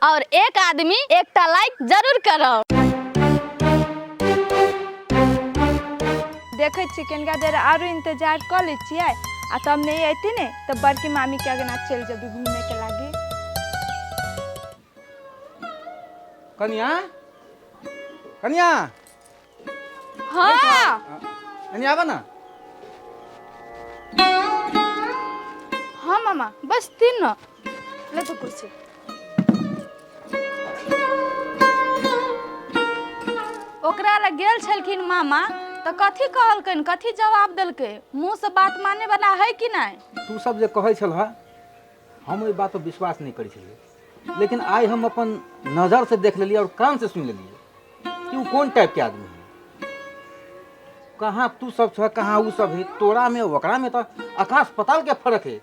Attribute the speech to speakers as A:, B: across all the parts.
A: और एक आदमी एकटा लाइक जरूर करब।
B: देखै छी कनिका देर आरो इंतजार कऽ लै छियै आ तब नहि अयती ने तऽ बड़की मामीके अगना चलि जेबै घूमेके लागी।
C: कनिया, कनिया।
B: हाँ।
C: कनिया आबऽ ना।
B: हाँ मामा, बस तीन न ले तो कुर्सी।
A: ओकरा लग गेल छलखिन मामा तऽ कथी कहलकनि, कथी जवाब देलकै? मुँह से बात माने वाला है कि नहि?
C: तू सब जे कहै छलह हम ओहि बात पर विश्वास नहि करै छलियै, लेकिन आइ हम अपन नजर से देख लेलियै और कान से सुनि लेलियै कि ओ कोन टाइप के आदमी है। कहाँ तू सब छह, कहाँ उ सब है, तोरा में ओकरा में तो आकाश पताल के फर्क है।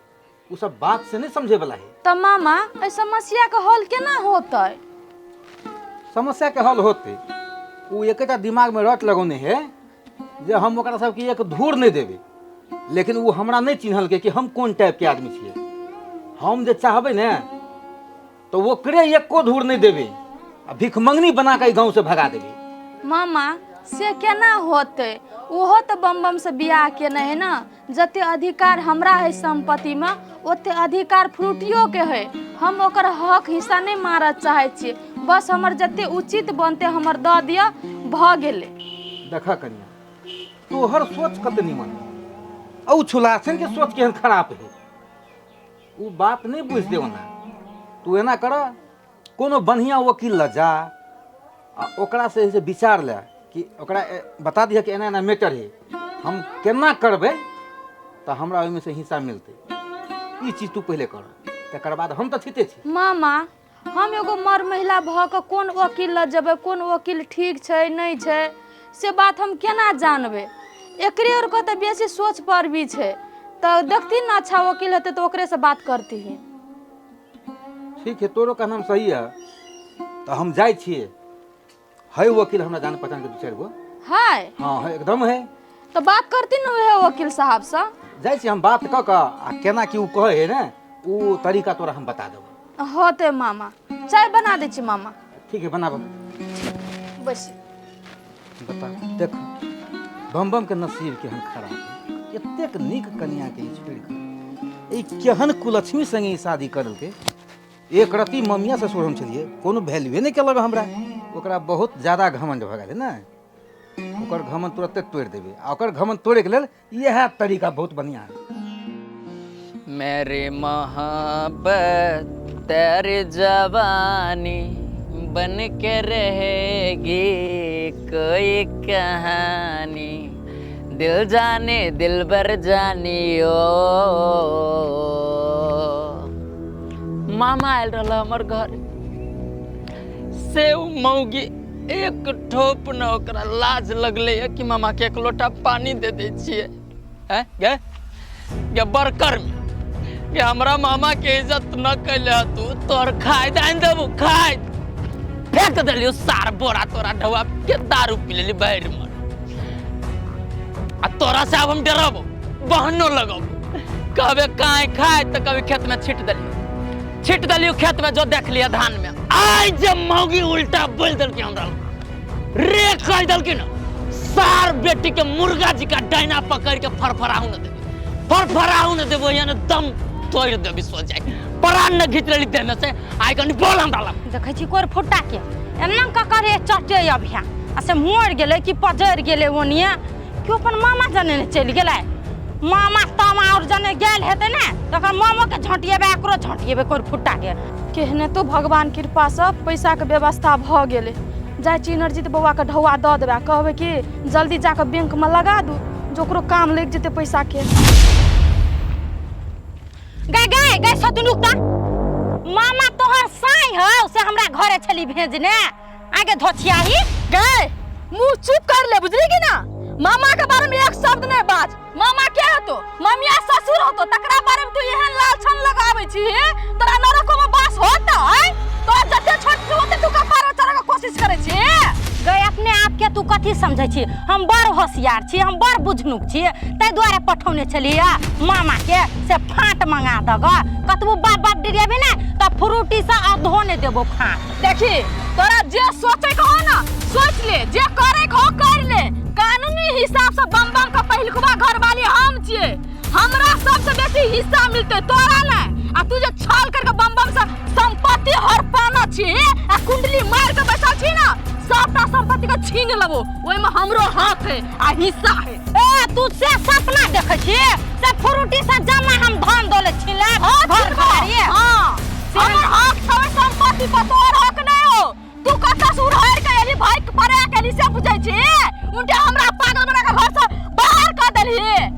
C: उ सब बात से नहीं समझे वाला है।
A: तऽ मामा एहि समस्या के हल केना होतै?
C: समस्या के हल होते, उ एकेटा दिमाग में रट लगौने है जे हम ओकरा सबके एक धूर नहीं देबै, लेकिन उ हमरा नहीं चिन्हलकै कि हम कोन टाइप के आदमी छियै। हम जे चाहबै ने तो ओकरे एको धूर नहीं देबै आ भिखमंगनी बना के गाँव से भगा देबै।
A: मामा से केना होतै? ओहो तऽ बम बम से बियाह केने है ना, जते अधिकार हमरा है संपत्ति में ओते अधिकार फ्रूटियो के है। हम ओकर हक हिस्सा नहीं मारऽ चाहै छियै, बस हमर जते उचित बनतै हमर दऽ दिअ, भऽ गेलै।
C: देखा कनिया, तोहर सोच कते निमन है आ उ छुलासन के सोच केहन खराब है, उ बात नहीं बुझ दे ओना। तू एना कर, कोनो बढ़िया वकील ल जा आ ओकरा से से विचार ले कि ओकरा बता दिह कि एना एना मैटर है, हम केना करबै तऽ हमरा ओहिमे से हिस्सा मिलतै। ई चीज तू पहिले कर, तकर बाद हम तऽ ठीके छी।
A: मामा हम एगो मर महिला भऽ कऽ कोन वकील लग जेबै, कोन वकील ठीक छै नहि छै से बात हम केना जानबै? एकरे आरके तऽ बेसी सोच पर भी छै, तऽ देखथिन ने अच्छा वकील हेतै तऽ ओकरेसँ बात करथिन।
C: ठीक है, तोरो कहना सही है, तऽ हम जाइ छियै। है वकील हमरा जान पहचान के दू चारि गो
A: है।
C: हाँ है, एकदम है।
A: तऽ बात करथिन ने उएह वकील साहबसँ।
C: जाइ छी हम बात कऽ कऽ आ केना की ओ कहै है ने ओ तरीका तोरा हम बता देबो।
A: होतै मामा, चाय बना दै छी मामा।
C: ठीक है, बनाबो।
A: बस
C: बता, देख बम बम के नसीब केहन खराब है, एतेक नीक कनिया के ई छोड़ि कऽ ई केहन कुलक्ष्मी संगे ई शादी करलकै। एक रत्ती ममिया ससुर हम छलियै, कोनो वैल्यूए नहि केलक हमरा। ओकरा बहुत ज्यादा घमंड भऽ गेलै ने, ओकर घमंड तुरते तोड़ि देबै आ ओकर घमंड तोड़ैके लेल इएह तरीका बहुत बढ़िआँ है।
D: मेरी मोहब्बत तेरी जवानी बन के रहेगी कोई कहानी, दिल जाने दिल भर जानी। ओ मामा आयल रहल हमर घर से उ मौगी एक ठोप न ओकरा लाज लगलै कि मामा के एक लोटा पानी दे दै छियै। हैं गे गे बरकर में गे हमरा मामा के इज्जत न कैले तू, तोहर खाय दान देबू, खाय फेंक देलियो सार बोरा तोरा ढौआ के दारू पी लेली बाहर मर। आ तोरा से आब हम डरबो बहनो लगबो, कहबे काहे खाय तो कभी खेत में छीट देलियो, छीट देलियो खेत में जो देख लिया धान में। आइ जे मौगी उल्टा बोल देलकी हमरा रे, कह देलकी ना सार बेटी के मुर्गा जी का डायना पकड़ के फरफराहू न देबी, फरफराहू न देबो, यानी दम तोड़ देबी सो जाए प्राण न घीच लेली देह में से। आइ कनी बोल हमरा लग।
E: देखै छी कोर फुट्टा के एना ककरे चटे अभिया आ से मरि गेलै कि पजरि गेलै ओनिए, कि अपन मामा जने ने चलि गेलै। मामा तामा और जने गेल हेतै ने तकर मामो के झोंटिएबै, एकरो झोंटिएबै कोर फुट्टा के।
A: केहने तो भगवान कृपासँ पैसाके व्यवस्था भऽ गेलै। जाइ छी इनरजीत बौआके ढौआ दऽ देबै आ कहबै कि जल्दी जाकऽ बैंकमे लगा दू जे ओकरो काम लागि जेतै पैसाके।
E: गै गै गै सतुन रुकता, मामा तोहर साई हौ से हमरा घरे छली भेजने आगे धोछियाही।
A: गै मुंह चुप कर ले, बुझली कि ना? मामा के बारे में एक शब्द नहीं बाज। मामा के हतो? ममिया ससुर हतो, तकरा बारे में तू एहन लालछन लगाबै छी, तोरा नरको में बास होता है? तोरा जते छोट छी ओते तू कपार चढ़े के कोशिश करै छी।
E: गै अपने आप के तू कथी समझै छी? हम बड़ होशियार छी, हम बड़ बुझनुक छी, ताहि दुआरे पठौने छलियै मामा के से फाँट मंगा दऽ गऽ। कतबो बाप बाप डिरियाबी ने तऽ फ्रूटी से अधो नहि देबो फाँक।
A: देखी तोरा जे सोचे के हो ना सोच ले, जे करे के हो कर ले। कानूनी हिसाब से बम बम का पहिलकुबा घर वाली हम छियै, हमरा सबसे बेसी हिस्सा मिलते तोरा ने। आ तू जे छल करके बम बम से संपत्ति हड़पाना छी आ कुंडली मार के बैठल छी ना, सबटा संपत्ति के छीन लेबो, ओहिमे हमरो हक है आ हिस्सा है।
E: ए तू से सपना देखै छी से फ्रूटी से जमा हम धन दौलत छीन लेब घर घरारी?
A: हाँ, हमर हक छौ संपत्ति पर, तोहर हक नहीं हो। तू कतऽ से उड़ाड़ के एली, भाई के परा के एली से बुझै छी? उनटे हमरा पागल बना के घर से बाहर कर देलही हैं।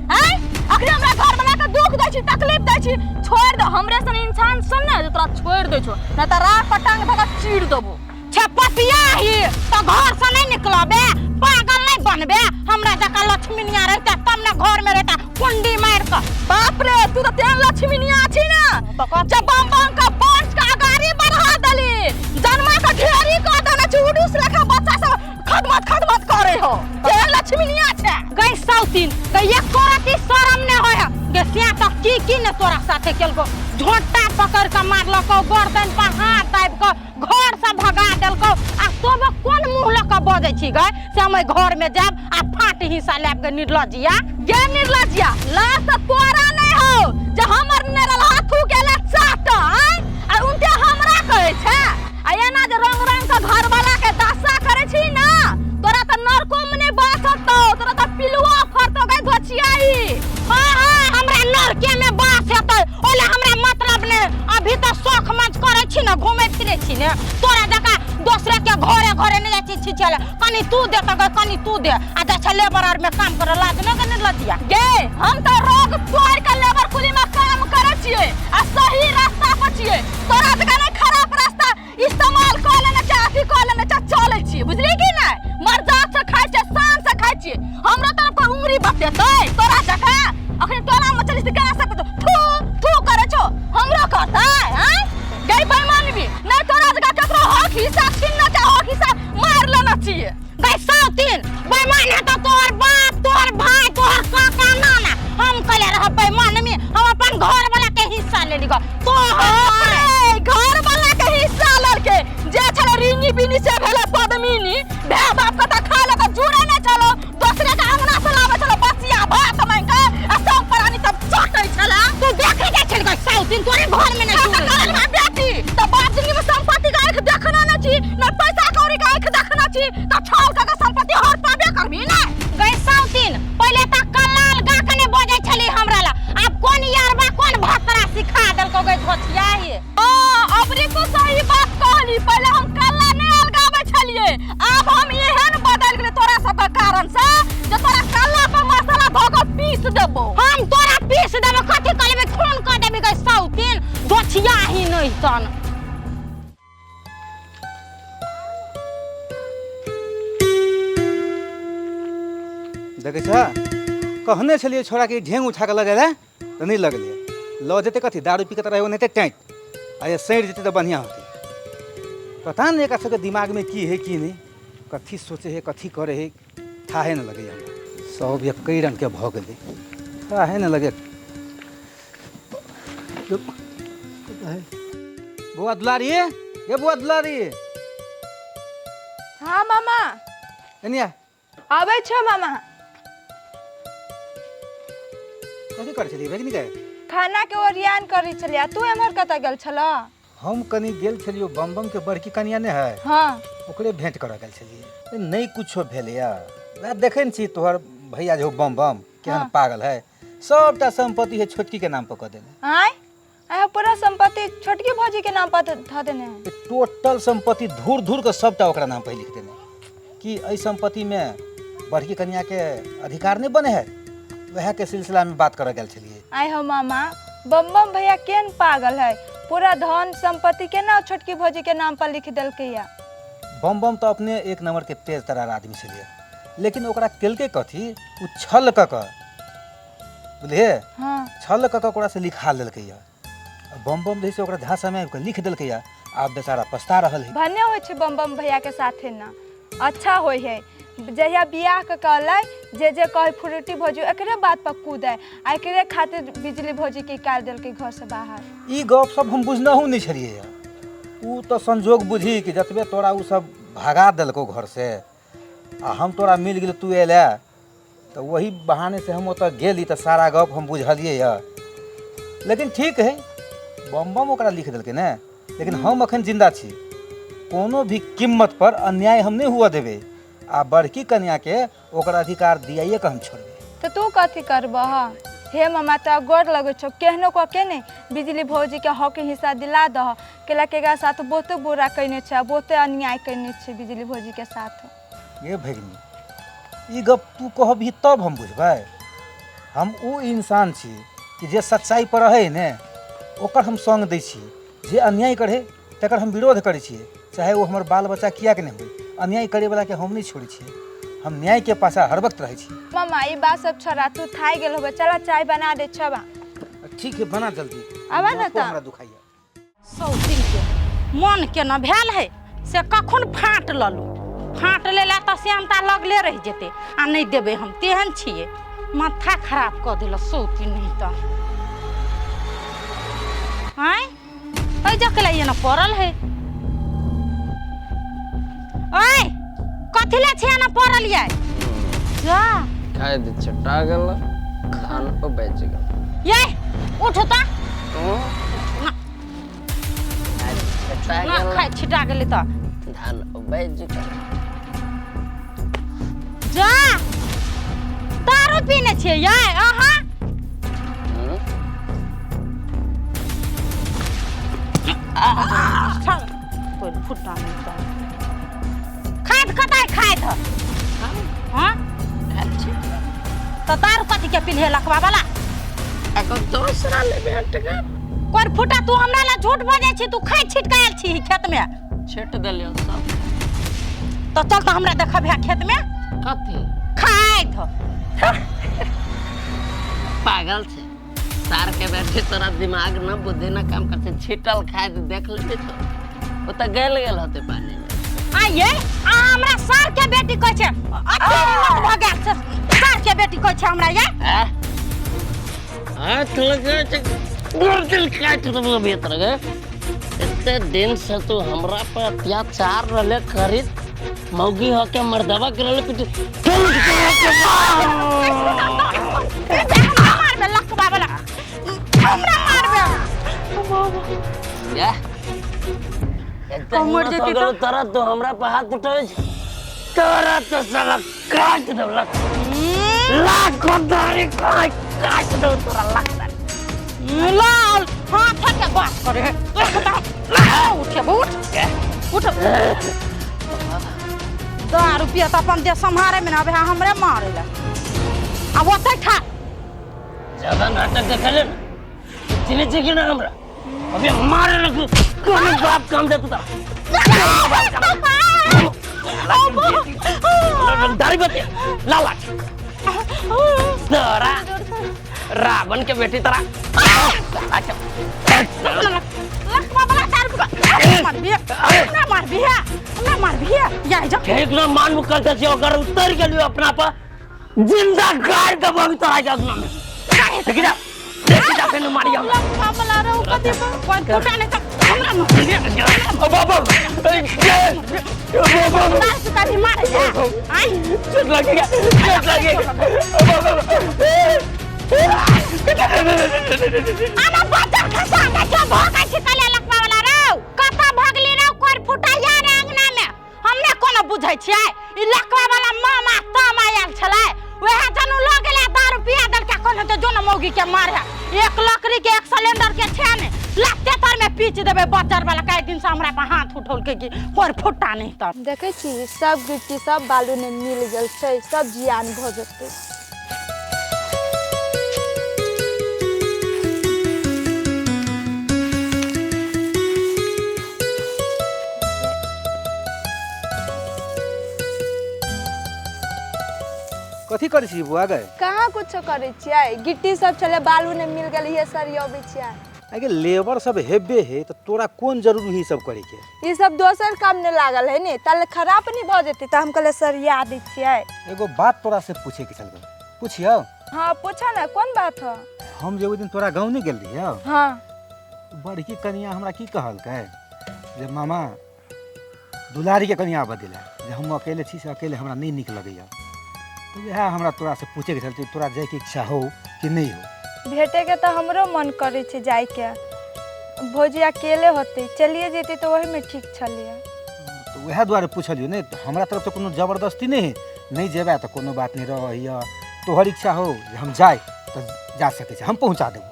A: अखनी हमरा घर बना के दुख दै छी, तकलीफ दै छी। छोड़ दे हमरे सन इंसान सुन ने जे तोरा छोड़ दै छौ, नहीं तऽ राख पर टांग धऽ के चीर देबो।
E: छे पपिया ही तो घर से नहीं निकलबे, पागल नहीं बनबे। हमरा जका लक्ष्मीनिया रहता तब ना घर में रहता कुंडी मार के।
A: बाप रे तू तो तेहन लक्ष्मीनिया छी ना जब बम बम का वंश का अगाड़ी बढ़ा देली, जन्मा का ढेरी कर देने छी, उडूस लेखा बच्चा सब खदमत खदमत करे हो, तेहन लक्ष्मीनिया छे।
E: गई सौतीन गई एक रति शरम ने होय है गे, सिया तक की की ने तोरा साथे केलको, झोंटा पकड़ के मारलको, गर्दन पर हाथ दाबि के घर से भगा देलको। आ तोब कोन मुंह लऽ के बजै छी गई से हम एहि घर में जायब आ फाट हिस्सा लेब गे निर्लजिया?
A: गे निर्लजिया लाज तऽ तोरा नहीं हो जे हमर नेरल हाथू के ला चाट आ उनटे हमरा कहै छै। आ एना जे रंग रंग के घर वाला के दशा करै छी ना, तोरा तऽ नरको में नहीं बाँचतौ, तोरा तऽ पिलुआ फरतौ गई धोचियाई।
E: हाँ हाँ हमरा नरके में बास हेतै ओला हमरा मतलब ने। अभी तऽ शौख मज करै छी ने, घूमै फिरै छी ने, तोरा जकाँ दोसरे के घरे घरे नहीं जाइ छी छिछेले। कनी तू दे तऽ कनी तू दे, आ जाइ छै लेबर आर में काम करे लाज नहि गे निर्लजिया?
A: गे हम तऽ रोग तोड़ के लेबर कुली में काम करै छियै आ सही रास्ता पर छियै, तोरा जकाँ नहीं खराब रास्ता इस्तेमाल कऽ लेने छै, अथी कऽ लेने छै, चलै छियै बुझली कि नहीं? मर्जात से खाइ छियै, शान से खाइ छियै, हमरो तरफ कोई उंगली बतेतै तोरा जकाँ? अखन टोला में चलिस तऽ केना सब थू थू करै छौ, हमरो करतै? हैं गई बेईमानवी नहीं, तोरा जकाँ केकरो हक हिस्सा छीनना चाहे हक हिस्सा मार लेना छियै।
E: गई सौतीन बेईमान है तो तोहर बाप तोहर भाई तोहर काका नाना, हम कले रह बेईमान में, हम अपन घर वाला के हिस्सा ले ली
A: तोहर घर वाला के हिस्सा लड़के जे छले रिंगी बिनी से भेले पदमिनी, भै बाप के तऽ खा लके जुड़े नहीं छलो, दोसरे के अंगना से लाबै छलो बसिया भात मांगि के आ सब प्राणी तब चटै छला।
E: तू देखे जाइ छल गई सौतीन तोरे घर में नहीं जुड़े
A: करल बा बेटी तऽ बाप जिंदगी में संपत्ति के आंख देखना नहीं छी न पैसा कौड़ी के आंख देखना छी, तऽ छल के संपत्ति हर पाबे करबी ने।
E: गई सौतीन पहिले तऽ कलाल गा के ने बजै छली हमरा ला, आब कोन यारबा कोन भतरा सिखा देलको गई धोथिया ही।
A: अबरी तू सही बात कहली, पहिले हम कल्ला नहीं अलगाबै छलियै, आब हम एहन बदल गेलै तोरा सबके कारण से जे तोरा कल्ला पर मसाला धऽ के पीस देबो।
E: हम तोरा पीस देबो कथी करबे, खून कऽ देबी गई सौतीन धोथिया ही नहीं तन।
C: देखै छ कहने छलियै छोड़ा के ढेंग उठा के लऽ जाइ लए तऽ नहि लगलै, लऽ जेतै कथी दारू पी के तऽ रहै ओनाहिते टाँटि आ ये सड़ि जेतै तऽ बढ़िआँ होतै। पता नहि एकरा सबके दिमागमे की है की नहि, कथी सोचै है कथी करै है, थाहे नहि लगैए हमरा। सब एके रङ्गके भऽ गेलै, थाहे नहि लगैए। बौआ दुलारी, ये बौआ दुलारी।
B: हाँ मामा
C: एनी आ।
B: आबै छौ मामा।
C: कथी करै छलियै भेजनी के?
B: खाना के ओरियान करै छलियै, तू एम्हर कतऽ गेल छलऽ?
C: हम कनी गेल छलियै बम बम के बड़की कनिया नहि है,
B: हाँ
C: ओकरे भेंट करऽ गेल छलियै। नहि कुछो भेलैया, वएह देखै ने छी तोहर भैया जे हो बम बम केहन
B: हाँ।
C: पागल है, सबटा संपत्ति है छोटकी के नाम पर कऽ देने।
B: आय आय पूरा संपत्ति छोटकी भौजी के नाम पर धऽ देने है।
C: टोटल संपत्ति धूर धूर के सबटा ओकरा नाम पर लिख देने कि एहि संपत्ति में बड़की कनिया के अधिकार नहीं बने है, वएह के सिलसिला में बात करऽ गेल छलियै।
B: आय हो मामा बम बम भैया केहन पागल है, पूरा धन संपत्ति केना छोटकी भौजी के नाम पर लिख देलकै या।
C: बम बम तऽ अपने एक नंबर के तेज तरार आदमी छलियै, लेकिन ओकरा केलकै कथी, ओ छल कऽ कऽ बुझलियै,
B: हाँ
C: छल कऽ कऽ ओकरा से लिखा लेलकै या। बम बम जे से ओकरा झांसा में आबि कऽ लिख देलकै या, आब बेचारा पछता रहल है।
B: भने होइ छै बम बम भैया के साथे ना अच्छा होइ है, जहिया बियाह के कहलै जे जे कहै फ्रूटी भौजी एकरे बात पर कूदै आ एकरे खातिर बिजली भौजी के निकालि देलकै घर से बाहर।
C: ई गप सब हम बुझनहु नहि छलियै। उ तऽ संजोग बुझी कि जतबे तोरा उ सब भगा देलकौ घर से आ हम तोरा मिल गेल, तू अयले तऽ वही बहाने से हम ओतऽ गेली तऽ सारा गप हम बुझलियै यऽ। लेकिन ठीक है, बम बम ओकरा लिख देलकै ने, लेकिन हम अखन जिंदा छी, कोनो भी कीमत पर अन्याय हम नहि हुअ देबै आ बड़की कन्याके ओकर अधिकार दियाइए के हम छोड़बै।
B: तऽ तू कथी करबह हे मामा? तोरा गोर लगै छौ, केहनो कऽ के ने बिजली भौजीके हक हिस्सा दिला दह, कैला कि एकरा साथ बहुते बुरा कयने छै आ बहुते अन्याय कयने छै बिजली भौजीके साथ।
C: ये भगिनी, ई गप तू कहबही तब हम बुझबै। हम ओ इंसान छी कि जे सच्चाइ पर रहै ने ओकर हम सङ्ग दै छी, जे अन्याय करै तकर हम विरोध करै छियै, चाहे ओ हमर बाल बच्चा किएक नहि होइ। अन्याय करैवलाके हम नहि छोड़ै छियै, हम न्यायके पाछाँ हर वक्त रहै छी।
B: मामा ई बात सब छोड़ा, तू थाकि गेल होबे, चल चाय बना दे छबा।
C: ठीक है, बना जल्दी।
B: आबा ने
C: माथो
B: तऽ।
C: हमरा दुखाइया।
E: सौतिनके मन केना भेल है से कखन फाँट ललू, फाँट लेला तऽ श्यामता लगले रहि जेतै आ नहि देबै हम, तेहन छियै, माथा खराब कऽ देलक सौतिन। नहि तऽ आँय एहि जकला एना पड़ल है? आँय कथी ले छै एना पड़ल ये? जा
D: खाय दे, छटा गेल धान पर बच गेल।
E: ये उठ तऽ
D: तू छटा
E: ना
D: गेल
E: खाय छिटा गेलै तऽ
D: धान बच गेल।
E: जा दारू पीने छियै ये अहाँ? चल कोई फुटा नहीं तो खाद कतऽ खाद? हाँ तो दारू कथी के पीले लकवा वाला?
D: एगो दोसरा ले भेट गेल।
E: कोई फुटा तू हमरा ला झूठ बजै छी, तू खाइ छिट के आयल छी खेत में?
D: छिट देलियौ सब।
E: तो चल तो हमरा देखबे खेत में।
D: कथी
E: खाइत?
D: पागल छै सार के बैठे, तोरा दिमाग न बुद्धि न काम करते? छिटल खाय देख लेबे तो ओ तऽ गल गेल होते पानी में।
E: आइए आ हमरा सार के बेटी कहै छै, अते हिम्मत भऽ गेल छै सार के बेटी कहै छै हमरा ये?
D: हैं? हाथ लगे छै गर्दन काटि देबो भीतर गे। एते दिन से तू हमरा पर अत्याचार रहले करी, मौगी होके मर्दवा के रहले पिटी।
E: हमरा मारबे लकवा वाला, हमरा मारबे?
D: या एते
E: मर
D: हिम्मत
E: जेती
D: हो गेलो तोरा, तू हमरा पर हाथ उठाबै छै? तोरा तो साला काट देब, लक लाख दारी काट काट देब तोरा लाख दारी।
E: लाल हाथ के बात करे है। उठे उठ उठ, दारू पिया तऽ अपन देह सम्हारे में ना आबे है, हमरे मारे ला आ ओतै खा।
D: ज्यादा नाटक देखले ना, चिन्है छै कि ना हमरा? अभी मारे लगू, कोनो बाप काम दे तोरा दारी बते लाला तोरा रावण के बेटी तोरा। अच्छा
E: लखवा वाला दारू पिया, मारबी हमरा, मारबी हमरा, मारबी या जा।
D: ठीक ना मान मुकर दे छियै, ओकर उतर गेलियो अपना पर जिंदा गाड़ देबो अभी तोरा के अगना में। देखी जा, देखी जा, फेन मारी हमरा।
E: लखवा वाला रे कथी कोई फुटा नहीं तऽ हमरा न
D: ओ बाबा ए, ए, बाबा
E: दारू पिका भी मारे जा आइ।
D: चोट लगेगा, चोट लगेगा। ओ बाबा ए,
E: आना बच्चा खसा के क्यों भगै छी तले लखवा वाला रौ? कतऽ भगली रौ कोर फुटा यार अंगना में? हमने कोनो बुझै छियै, ई लखवा वाला मामा तामा आयल छलै, वएह जनू लऽ गेलै दारू पिया देलकै। कोनो तऽ जो न मौगी के मारे, एक लकड़ी के एक सिलेंडर के छै ने लाते तर में पीच देबै बच्चर वाला। कई दिन से हमरा पर हाथ उठौलकै कि कोर फुटा नहीं तर।
B: देखै छी सब गिट्टी सब बालू ने मिल गेल छै, सब जियान भऽ जेतै।
C: कथी करै छी बुआ गए?
B: कहाँ कुछो करै छियै, गिट्टी सब छलै बालू ने मिल गेल, इहे सरियबै छियै।
C: आगे लेबर सब हेबे है तऽ तोरा कोन जरूरी है ई सब करैके?
B: ई सब दोसर काम ने लागल है ने, ताले खराब नहीं भऽ जेतै, तऽ हम कहले सरिया दै छियै।
C: एगो बात तोरा से पूछे के छल, पूछियौ?
B: हाँ पूछा ना, कोन बात ह?
C: हम जे ओहि दिन तोरा गाँव नहि गेल रहियौ?
B: हाँ।
C: बड़की कनिया हमरा की कहलकै जे मामा दुलारीके कनिया बदला, जे हम अकेले छी से अकेले हमरा नहि नीक लगैया। तऽ इएह हमरा तोरासँ पूछैके छल, तोरा जाइके इच्छा हो कि नहि हो?
B: भेटेके तऽ हमरो मन करै छै जाइके, भौजी अकेले होतै, चलिए जेतै तऽ ओहिमे ठीक छलियै।
C: तऽ उएह दुआरे पुछलियौ, नहि तऽ हमरा तरफसँ कोनो जबरदस्ती नहि है, नहि जेबै तऽ कोनो बात नहि, रहैया तोहर इच्छा हो जे हम जाय तऽ जा सकै छी, हम पहुँचा देबो।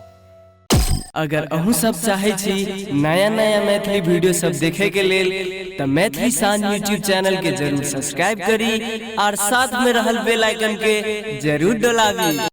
F: अगर अहूँ सब चाहै छी नया नया मैथिली वीडियो सब देखे के लेल तऽ मैथिली शान यूट्यूब चैनल के जरूर सब्सक्राइब करी और साथ में रहल बेल आइकन के जरूर डोलाबी।